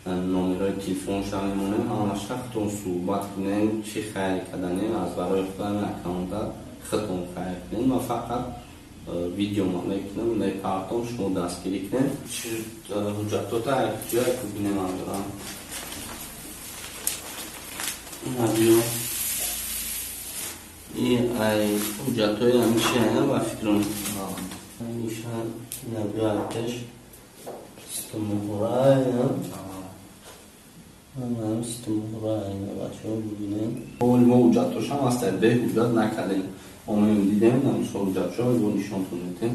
Номерҳои телефонша мемонем, ҳамаша худтон суҳбат кунем, чӣ хайр карданем, аз барои худам аккаунта худтон хайр кунем. Ма фақат видеома мекунам, мепартом, шумо дастгирӣ кунем. Ҳуҷҷатота ҷое ку бинем, ман дорам. Ина и ай ҳуҷҷатҳои ҳамиши ая, ба фикрам. Иша ина биё, пеш ситумуҳра, ситумуҳра, ина бачаҳо бибинем. Мо ҳуҷҷатҳошам ҳаст, бе ҳуҷҷат накардем. Омем, дидем, мисол ҳуҷҷатҳо бо нишонтон метем.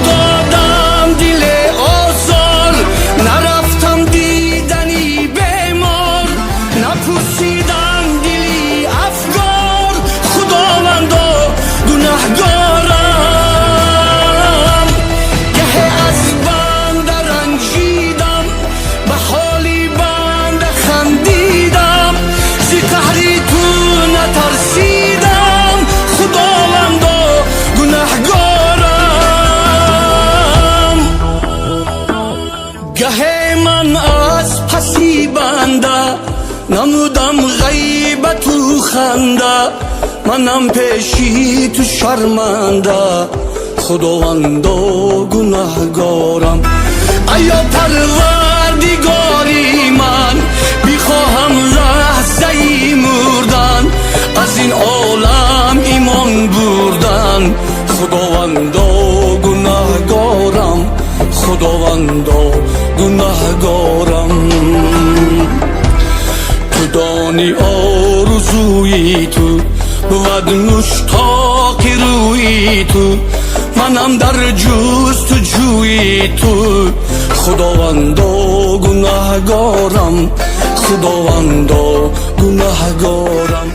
Додам диле озор, нарафтам дидани бемор, напурсидам дили афгор, Худовандо, гунаҳгорам. Гаҳе аз банда ранҷидам, ба ҳоли банда хандидам, зи қаҳри ту натарсидам, Худовандо, гунаҳгорам. Гаҳе ман аз паси банда намудам ғайбату ханда, манам пеши ту шарманда, Худовандо, гунаҳгорам. Аё Парвардигори ман, бихоҳам лаҳзаи мурдан, аз ин олам имон бурдан, Худовандо, гунаҳгорам, Худовандо, гунаҳгорам. Ту дони, орзуи ту бувад муштоқи рӯи ту, манам дар ҷустуҷӯи ту, Худовандо, гунаҳгорам, Худовандо, гунаҳгорам.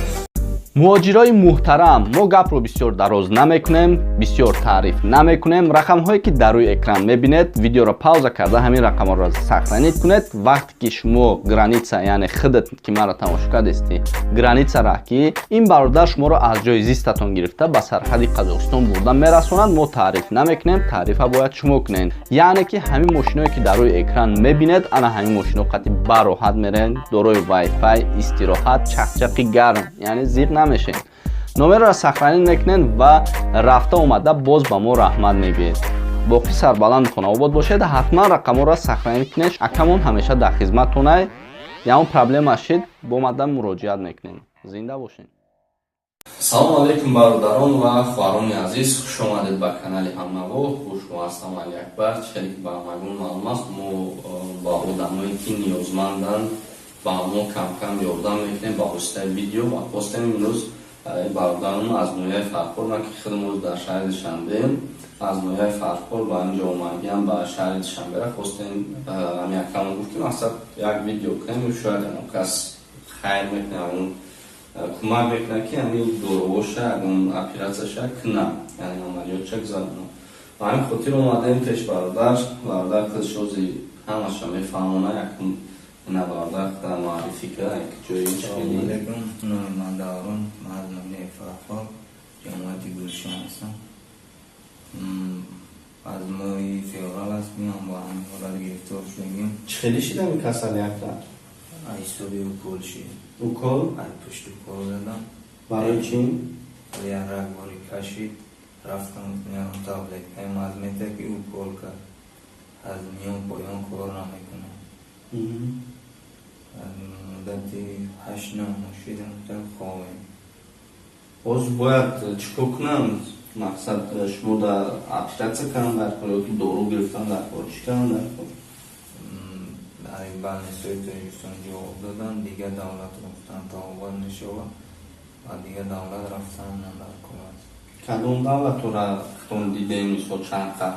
Муҳоҷирои муҳтарам, мо гапро бисёр дароз намекунем, бисёр таъриф намекунем. Рақамҳое ки дар рӯи экран мебинед, видеоро пауза карда, ҳамин рақамҳоро сохранить кунед. Вақте ки шумо граница, яъне худат ки маро тамошо кардестӣ, граница ра ки ин бародар шуморо аз ҷои зистатон гирифта, ба сарҳади Қазоқистон бурда мерасонад. Мо таъриф намекунем, таърифа бояд шумо кунед. Яъне ки ҳамин мошиное ки дар рӯи экран мебинед, ана ҳамин мошино қати бароҳат мерен, дорои вайфай, истироҳат, чақчақи гарм, яъне зиқ намешед. Номерро сохранить мекунед ва рафта омада боз ба мо раҳмат мегӯед. Боқӣ сарбаланд, хонаобод бошед. Ҳатман рақамҳоро сохранить кунед, акамон ҳамеша дар хизматтонай. Ягон проблема шид, бо омада муроҷиат мекунем. Зинда бошед. Салому алейкум, бародарон ва хоҳарони азиз, хуш омадед ба канали Ҳамнаво. Бо шумо ҳастам Алиакбар. Чӣ ки ба ҳамагон маълум аст, мо ба одамое ки ниёзманданд, ба мо камкам ёрдам мекунем ба воситаи видео ва хостем имрӯз бародарон аз ноҳияи Фархор, ман ки худам дар шаҳри Душанбеем, аз ноҳияи Фархор ба инҷо омадиам, ба шаҳри Душанбера. Хостем, ҳами акамон гуфт, ки мақсад як видео кунем, шояд ягон кас хайр мекунад, ягон кӯмак мекунад, ки ҳамин доруҳоша, ягон оператсияша кунам, яъне амалиётша гузаронам. Ба ҳамин хотир омадем пеш бародар. Бародар худшози ҳамаша мефаҳмона. Якум ина бародар худа муаррифӣ кара, як ҷои. Салому алейкум, номи ман Даврон, ман аз ноҳияи Фархор, ҷамоати Гулшан ҳастам. Аз моҳи феврал аст, меам бо ҳамин ҳолат гирифтор шудагим. Чӣ хеле шидами касали якта? Аз ҳисоби укол шид. Укол? Аз пушти укол задам. Барои чӣ? Як рагбори кашид, рафтам, ягон таблеткаи мазмета ки укол кард, аз миён поён кор намекунам. Аз муддати 8-9 моҳ шидам, ховем. Боз бояд чӣ кор кунам? Мақсад, шумо дар оператсия кардан дар кор ё ки дору гирифтан дар кор, чӣ кардан дар кор? Дар больницаи Тоҷикистон ҷавоб додан, дигар давлат гуфтан табобат мешавад ва дигар давлат рафтан дар кор аст. Кадом давлатҳоро худтон дидем? Мисол, чанд қа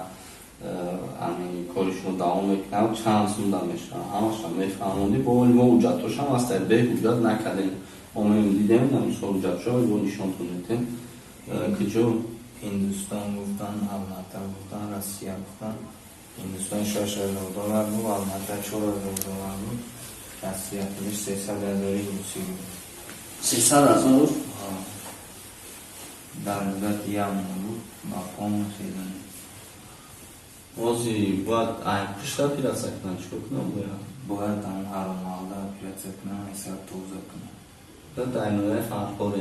ами кори шумо давом мекунад, чанд сумда мешавад, ҳамаша мефаҳмонӣ. Бо мо ҳуҷҷатҳошам ҳаст, бе ҳуҷҷат накардем. Омем, дидем, мисол ҳуҷҷатҳо бо нишонтон метем. Куҷо? Ҳиндустон гуфтан, Алмата гуфтан, Россия гуфтан. Ҳиндустон 6000 доллар буд, Алмата 4000 доллар буд, Россия худиш 300 000 русӣ буд. 300 000? Дар муддати як моҳ буд, ба пом хезонем. Ози бояд ай пушта оператсия кунам, чикор кунам бояд? Бояд ҳамон ҳаромалда оператсия кунам, ҳисоб тоза кунам. Дар ноҳияи Фархор.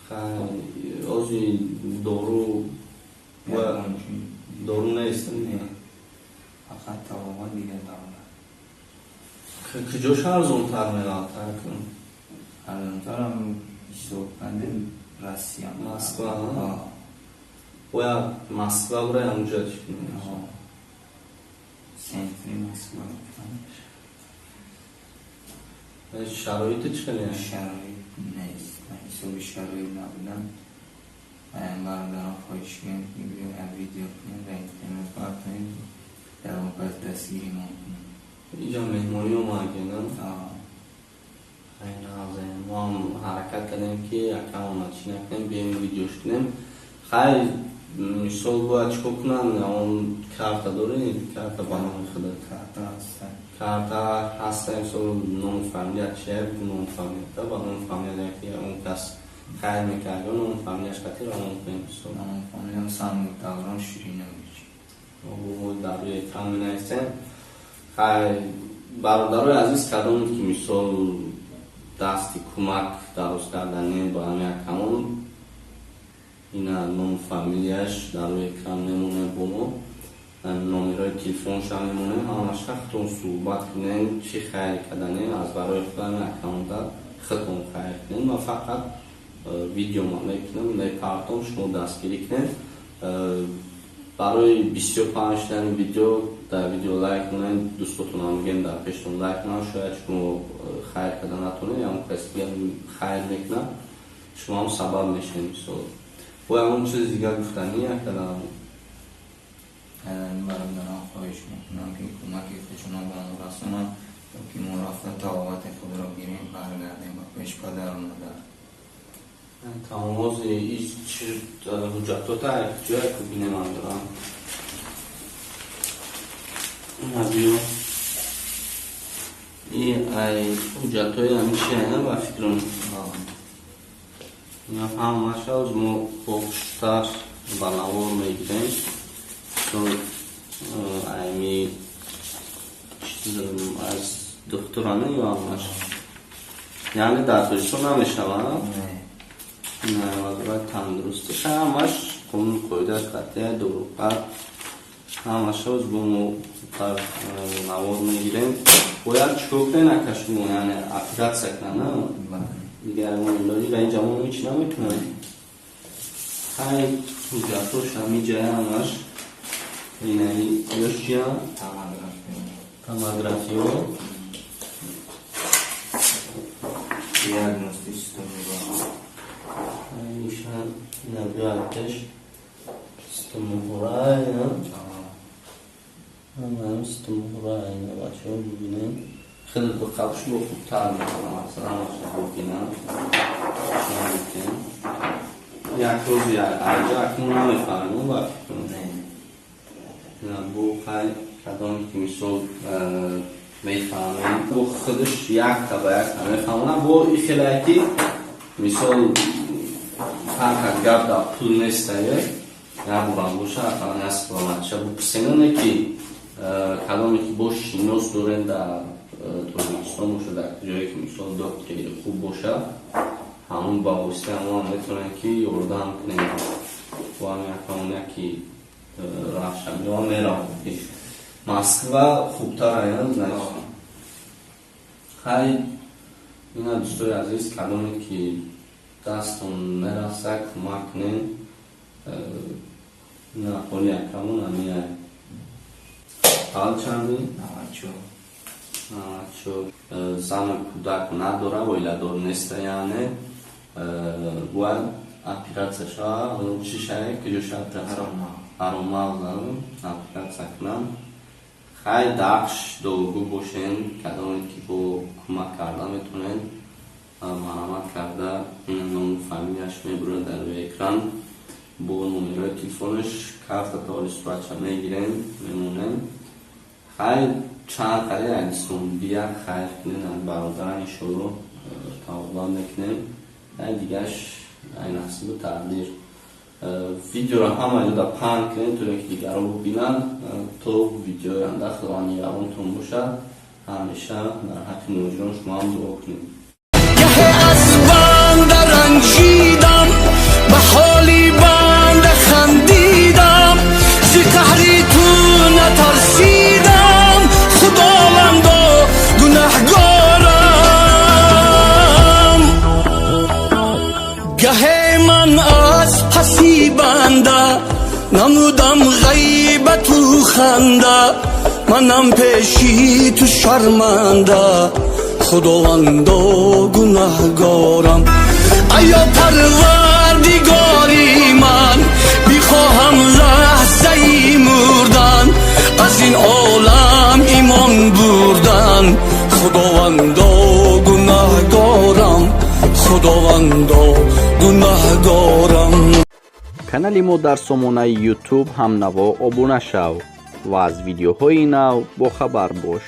Хай, ози дору Ягон чиз. Дору нест? Не. Фақат табобат, дигар давлат. Куҷош арзонтар меғалтар кун? Арзонтарам ҳисоб кардем, Россия. Москва, а? Бояд Москва бурай, ҳамуҷа чӣ кунем? Центри Москва. Шароити чӣ хеле? Шароит нест. Ҳисоби шароит набудан. Бародарон хоҳиш кунем, ки биёям, видео кунем, дар интернет партоем, дар он пас дастгиримон кунем. Иҷа меҳмонӣ омадагена? Мо ҳам ҳаракат кардем, ки якамона чӣ накунем, биёем, видеош кунем. Хайр, мисол, бояд чӣ кор кунанд? Он карта дорӣ, карта ба номи худат? Карта ҳаста. Карта ҳаста. Мисол, ному фамилия чия? Ному фамилията, ба ному фамилия яки он кас хайр мекард, ё ному фамилияш қатӣ равон кунем, мисол. Ному фамилиям Самуил Даврон Ширинович. Дар рӯи экран менависем. Хайр, бародарои азиз, кадоме ки, мисол, дасти кӯмак дароз кардани ба ҳами акамон, ина ному фамилияш дар рӯи экран мемонем, бо мо номерои телефонша мемонем, ҳамаша худтон суҳбат кунем, чӣ хайр карданем аз барои худами акамонда худтон хайр кунем. Ма фақат видео ма мекунам, мепартом, шумо дастгирӣ кунем. Барои бисёр паҳн шудани видео, дар видео лайк кунед, дӯстотонам бигем, дар пештон лайк кунанд. Шояд шумо хайр карда натонед, ям каси дигар хайр мекунад, шумо ҳам сабаб мешавед. Мисол, бо ягон чизи дигар гуфтанӣ якадам? Бародарон хоҳиш мекунам, ки кӯмаки худшонро ба мо расонанд, то ки мо рафта табобати худро гирем, баргардем ба пеш падару модар. Тамози ҳуҷҷатота ҷое ку бинеман дорам. Ина биё, и ай ҳуҷҷатҳои ҳамин чи ана, ба фикрам, ина ҳамаша оз мо бо хуштар ба навор мегирем, чун айми чиз аз духтурана ё ҳамаш, яъне дар Тоҷикистон намешавад? Не. Вазорати тандурустӣ ҳамаш қонун қоида қатъия дорухат ҳамаша оз бо мо дар навор мегирем. Бояд чикор кунем, ака, шумо, яъне оператсия кунанд? Бале. Дигар ягон илоҷи ва ин ҷавон ҳеч наметунад. Хай, ҳуҷҷатош ҳамиҷая ҳамаш. Инаи ёш чия? Томография. Томографиё. Диагности стомила. Иша ина биёяд, стомуҳура ина. Ҳамаам стомуҳура ина, бачаҳо, бибинем. Хеле диққат, шумо хубтар мекунам, масалан, ҳамаша бубинам, шумо бибинем. Як рӯз як аҷа акнун намефаҳмем, ба фикрам. Не. Ина бу хай, кадоме ки, мисол, мефаҳмем, бо худаш якта ба якта мефаҳмонам. Бо ихелае ки, мисол, фарқ гап дар пул нестае, як борам боша, ақаллан як сипломатша бупурсенане, ки кадоме ки бо шинос дорем дар Тоҷикистон боша, дар ҷое ки, мисол, доктори хуб боша, ҳамун ба воситаи ҳамон метавонем ки ёрдам кунем бо ҳамин акамон, яки рафша мева меравам, ки Москва хубтар ая, значит. Хай, ина, дӯстои азиз, кадоме ки дастон мераса, кӯмак кунем. Ина ҳоли акамон ҳамия. Ҳал чанди? 94. 94. Зану кӯдак надора, оиладор неста, яъне бояд оператсия шава. Чӣ шава, куҷо шава оператсия? Ҳароммағз. Ҳароммағз оператсия кунам. Хай, дахш дуогӯ бошен. Кадоме ки бо кӯмак карда метавонед, марҳамат карда, ному фамилияш мебурад дар рӯи экран бо номерои телефонаш, карта толи суратша мегирем, мемонем. Хай, чанд хари айдистон бия, хайр кунем, бародаран, иншолло тавба мекунем. Хай, дигаш ай насибу тақдир. Видеоро ҳама ҷода паҳн кунед, то ки дигарон бубинанд. То видеои оянда Худованд нигаҳбонтон бошад. Ҳамеша дар ҳаққи муҳоҷирон шумо ҳам дуо кунед. گه از بنده رنجیدم، به حالی بنده خندیدم، ز قهری تو نترسیدم، خداوندا گنهگارم. گه من از پسی بنده نمودم غیبت و خنده، منم پیشی تو شرمنده، خداوندا گنهگارم. ایا پروردگاری، من میخواهم لحظه ای مردن، از این عالم ایمان بردن، خداوندا گنهگارم، خداوندا گنهگارم. Канали мо дар сомонаи YouTube «Ҳамнаво» обуна шав ва аз видеоҳои нав бохабар бош.